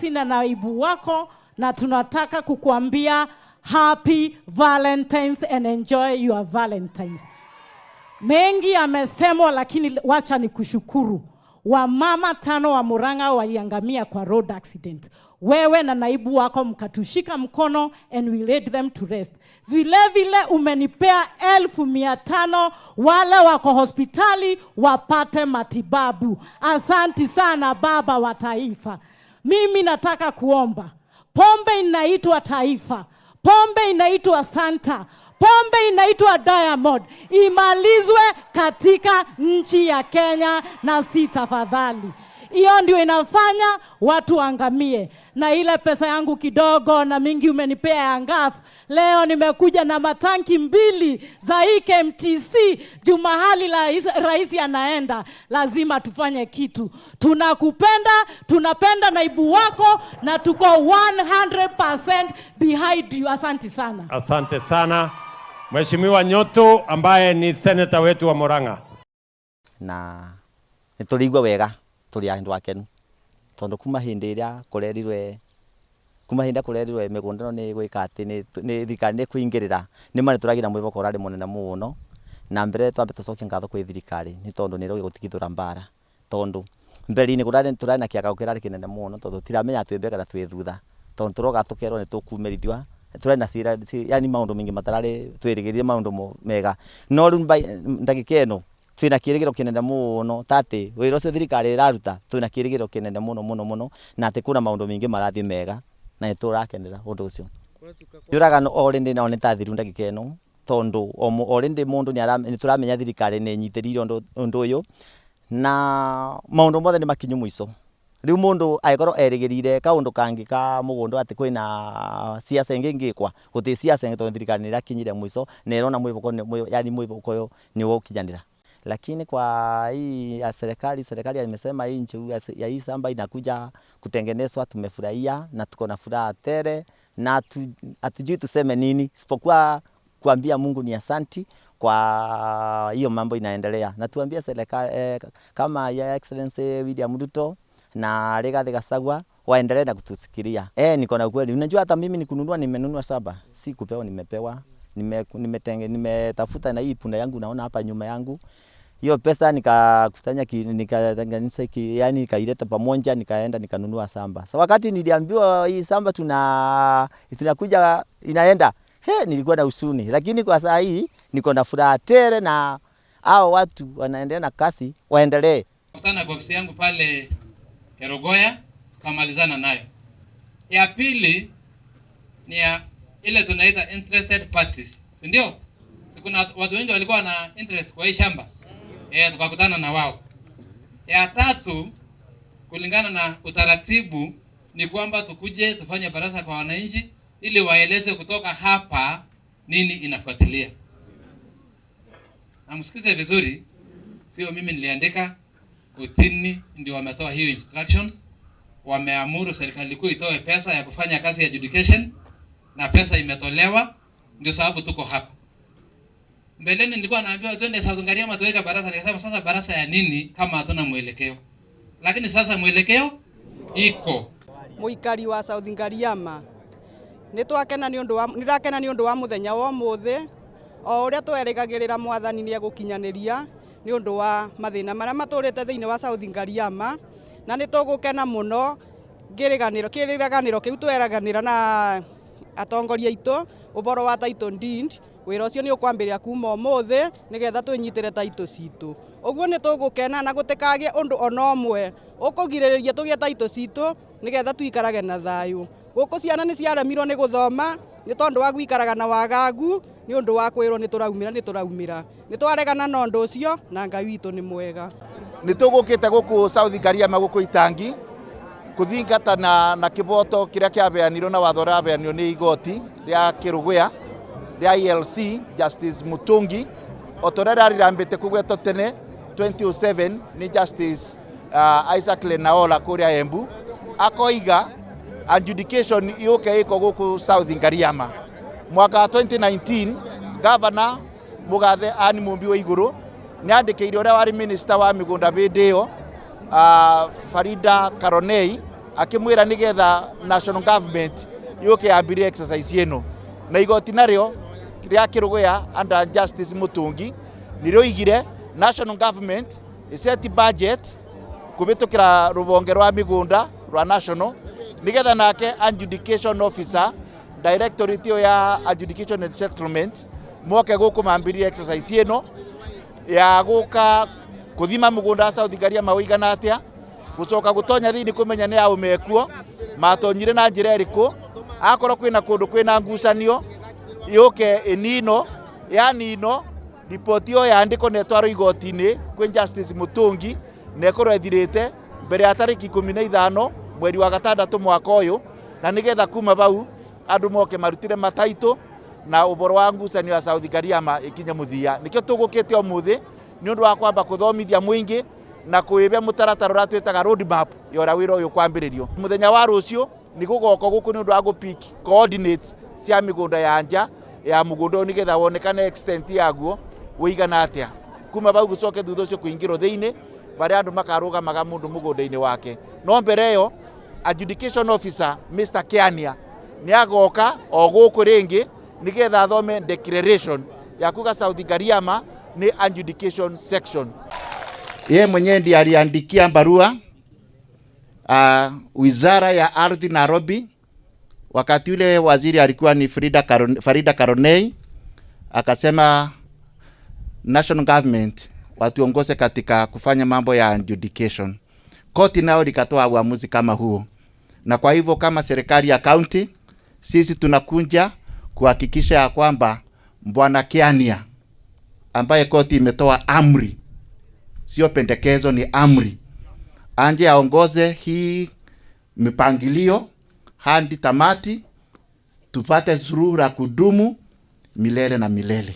Excellency na naibu wako, na tunataka kukuambia happy Valentines and enjoy your Valentines. Mengi yamesemwa, lakini wacha nikushukuru. Wamama 5 wa Murang'a waliangamia kwa road accident. Wewe na naibu wako mkatushika mkono and we laid them to rest. Vile vile umenipea 500,000 wale wako hospitali wapate matibabu. Asanti sana baba wa taifa. Mimi nataka kuomba. Pombe inaitwa Taifa, pombe inaitwa Santa, pombe inaitwa Diamond, imalizwe katika nchi ya Kenya na si tafadhali. Hiyo ndio inafanya watu waangamie. Na ile pesa yangu kidogo na mingi umenipea ya NGAAF, leo nimekuja na matanki 2 za KMTC juu mahali rais anaenda lazima tufanye kitu. Tunakupenda, tunapenda naibu wako na tuko 100% behind you. Asante sana. Asante sana Mheshimiwa Nyutu ambaye ni senator wetu wa Murang'a. Na nitũraigua wega tũrĩ andũ akenu tondũ kuma hĩndĩ ĩrĩa kũrerirwe kuma hĩndĩ ĩrĩa kũrerirwe mĩgũnda ĩno nĩ gwĩka atĩ nĩ thirikari nĩ kũingĩrĩra nĩ ma nĩ tũragĩra mwĩhoko ũrarĩ mũnene mũno na mbere twambe tũcokie ngatho kwĩ thirikari nĩ tondũ nĩ ĩroge gũtigithũra mbara tondũ mbere-inĩ tũrarĩ na kĩagago kĩrarĩ kĩnene mũno tondũ tiramenya twĩ mbere kana twĩ thutha tondũ tũroga tũkerwo nĩ tũkumĩrithio tũrarĩ na cira yani maũndũ maingĩ matararĩ twĩrĩgĩrĩire maũndũ mega no rĩu ndagĩka ĩno twĩna kĩrĩgĩro kĩnene mũno ta atĩ wĩra ũcio thirikari ĩraruta twĩna kĩrĩgĩro kĩnene mũno mũno mũno na atĩ kwĩna maũndũ maingĩ marathiĩ mega na nĩ tũrakenera ũndũ ũcio. Njũragano already nao nĩ ta thiru ndagĩka ĩno tondũ already mũndũ nĩ tũramenya thirikari nĩ ĩnyitĩrĩire ũndũ ũyũ na maũndũ mothe nĩ makinyu mũico. Rĩu mũndũ angĩkorwo erĩgĩrĩire kaũndũ kangĩ ka mũgũnda atĩ kwĩna siasa ĩngĩ ĩngĩkwa gũtirĩ siasa ĩngĩ tondũ thirikari nĩ ĩrakinyire mũico na ĩrona mwĩhoko yani mwĩhoko ũyũ nĩ ũgũkinyanĩra. Lakini kwa hii ya serikali, serikali imesema hii nchi ya hii shamba inakuja kutengenezwa, tumefurahia na tuko na furaha tele na hatujui tuseme nini isipokuwa kuambia Mungu ni asanti kwa hiyo mambo inaendelea. Na tuambie serikali kama ya Excellency William Ruto na Rigathi Gachagua waendelee na kutusikilia. Niko na ukweli. Unajua hata mimi nikununua nimenunua shamba, si kupewa nimepewa. Nimetafuta na hii punda yangu naona hapa nyuma yangu. Hiyo pesa nikakusanya nikatenganisha yani nikaileta pamoja nikaenda nikanunua shamba. So wakati niliambiwa hii shamba tunakuja inaenda, nilikuwa na huzuni. Lakini kwa saa hii niko na furaha tele na hao watu wanaendelea na kasi waendelee. Kutana kwa ofisi yangu pale Kerugoya tukamalizana nayo. Ya pili ni ya ile tunaita interested parties, si ndio? Si kuna watu wengi walikuwa na interest kwa hii shamba. Tukakutana na wao. Ya tatu kulingana na utaratibu ni kwamba tukuje tufanye baraza kwa wananchi ili waeleze kutoka hapa nini inafuatilia. Na msikize vizuri, sio mimi niliandika, kotini ndio wametoa hiyo instructions. Wameamuru serikali kuu itoe pesa ya kufanya kazi ya adjudication na pesa imetolewa, ndio sababu tuko hapa. Mbeleni nilikuwa naambiwa twende South Ngariama tuweke baraza, nikasema sasa baraza ya nini kama hatuna mwelekeo? Lakini sasa mwelekeo iko. Muikari wa South Ngariama nĩ twakena nĩ ũndũ wa nĩndakena nĩ ũndũ wa mũthenya wa ũmũthĩ o ũrĩa twerĩgagĩrĩra mwathani nĩ egũkinyanĩria nĩ ũndũ wa mathĩna marĩa matũrĩte thĩinĩ wa South Ngariama na nĩ tũgũkena mũno kĩrĩganĩro kĩu tweraganĩra na atongoria aitũ ũhoro wa title deed wĩra ũcio nĩ ũkwambĩrĩria kuma ũmũthĩ nĩgetha twĩnyitĩre title citũ ũguo nĩ tũgũkena na gũtikagĩe ũndũ ona ũmwe ũkũgirĩrĩria tũgĩe title citũ nĩgetha tũikarage na thayũ gũkũ ciana nĩ ciaremirwo nĩ gũthoma nĩ tondũ wa gũikaraga na wagagu nĩ ũndũ wa kwĩrwo nĩ tũraumĩra nĩ tũraumĩra nĩ twaregana na ũndũ ũcio na Ngai witũ nĩ mwega. Nĩ tũgũkĩte gũkũ South Ngariama gũkũ Itangi kũthingata na kĩboto kĩrĩa kĩabeanirwo na watho ũrĩa wabeanirwo nĩ igoti rĩa Kĩrũgũya rĩa ILC Justice Mutungi o ta ũrĩa rĩrarĩrambĩte kũgwetwo tene 2007 nĩ Justice Isaac Lenaola kũrĩa Embu akoiga adjudication yũke ĩko gũkũ South Ngariama. Mwaka wa 2019 Governor Mũgathe Anne Mumbi wa Igũrũ nĩ andĩkĩire ũrĩa warĩ minister wa mĩgũnda hĩndĩ ĩyo Farida Karonei Akĩmwĩra nĩgetha national government yũke yambĩrĩrie exercise ĩno, na igoti narĩo rĩa Kĩrũgũya under Justice Mutungi nĩrĩoigire national government ĩseti budget kũhĩtũkĩra rũhonge rwa mĩgũnda rwa national, nĩgetha nake adjudication officer, directorate ĩyo ya adjudication and settlement, moke gũkũ mambĩrĩrie exercise ĩno ya gũka kũthima mũgũnda wa South Ngariama ũigana atĩa, gũcoka gũtonya thĩinĩ kũmenya nĩ aũ mekuo, matonyire na njĩra ĩrĩkũ, akorwo kwĩna kũndũ kwĩna ngucanio yũke ĩnino yanino, riboti ĩyo yandĩkwo na ĩtwarwo igoti-inĩ kwĩ Justice Mutungi na ĩkorwo ĩthirĩte mbere ya tarĩki 15 mweri wa gatandatũ mwaka ũyũ, na nĩgetha kuma bau andũ moke marutire mataitũ na ũboro wa ngucanio ya South Ngariama ĩkinye mũthia. Nĩkĩo tũgũkĩte ũmũthĩ nĩ ũndũ wa kwamba kũthomithia mũingĩ na kwĩbe mũtaratara ũrĩa twĩtaga road map ya ũrĩa wĩra ũyũ kwambĩrĩrio. Mũthenya wa rũciũ nĩ gũgoka gũkũ nĩ ũndũ wa gũ-pick coordinates cia mĩgũnda ya nja ya mũgũnda ũyũ nĩgetha wonekane extent yaguo ũigana atĩa. Kuma bau gũcoke thutha ũcio kũingĩrwo thĩinĩ barĩa andũ makarũgamaga mũndũ mũgũnda-inĩ wake. No mbere ĩyo adjudication officer Mr. Kiania nĩ agoka o gũkũ rĩngĩ nĩgetha athome declaration ya kuga South Ngariama nĩ adjudication section. Yeye mwenyewe ndiye aliandikia barua Wizara ya Ardhi Nairobi, wakati ule waziri alikuwa ni Farida Karonei, akasema national government watuongoze katika kufanya mambo ya adjudication. Koti nao likatoa uamuzi kama huo, na kwa hivyo kama serikali ya county sisi tunakunja kuhakikisha ya kwamba Bwana Kiania ambaye koti imetoa amri, sio pendekezo, ni amri, anje aongoze hii mipangilio hadi tamati, tupate suluhu la kudumu milele na milele.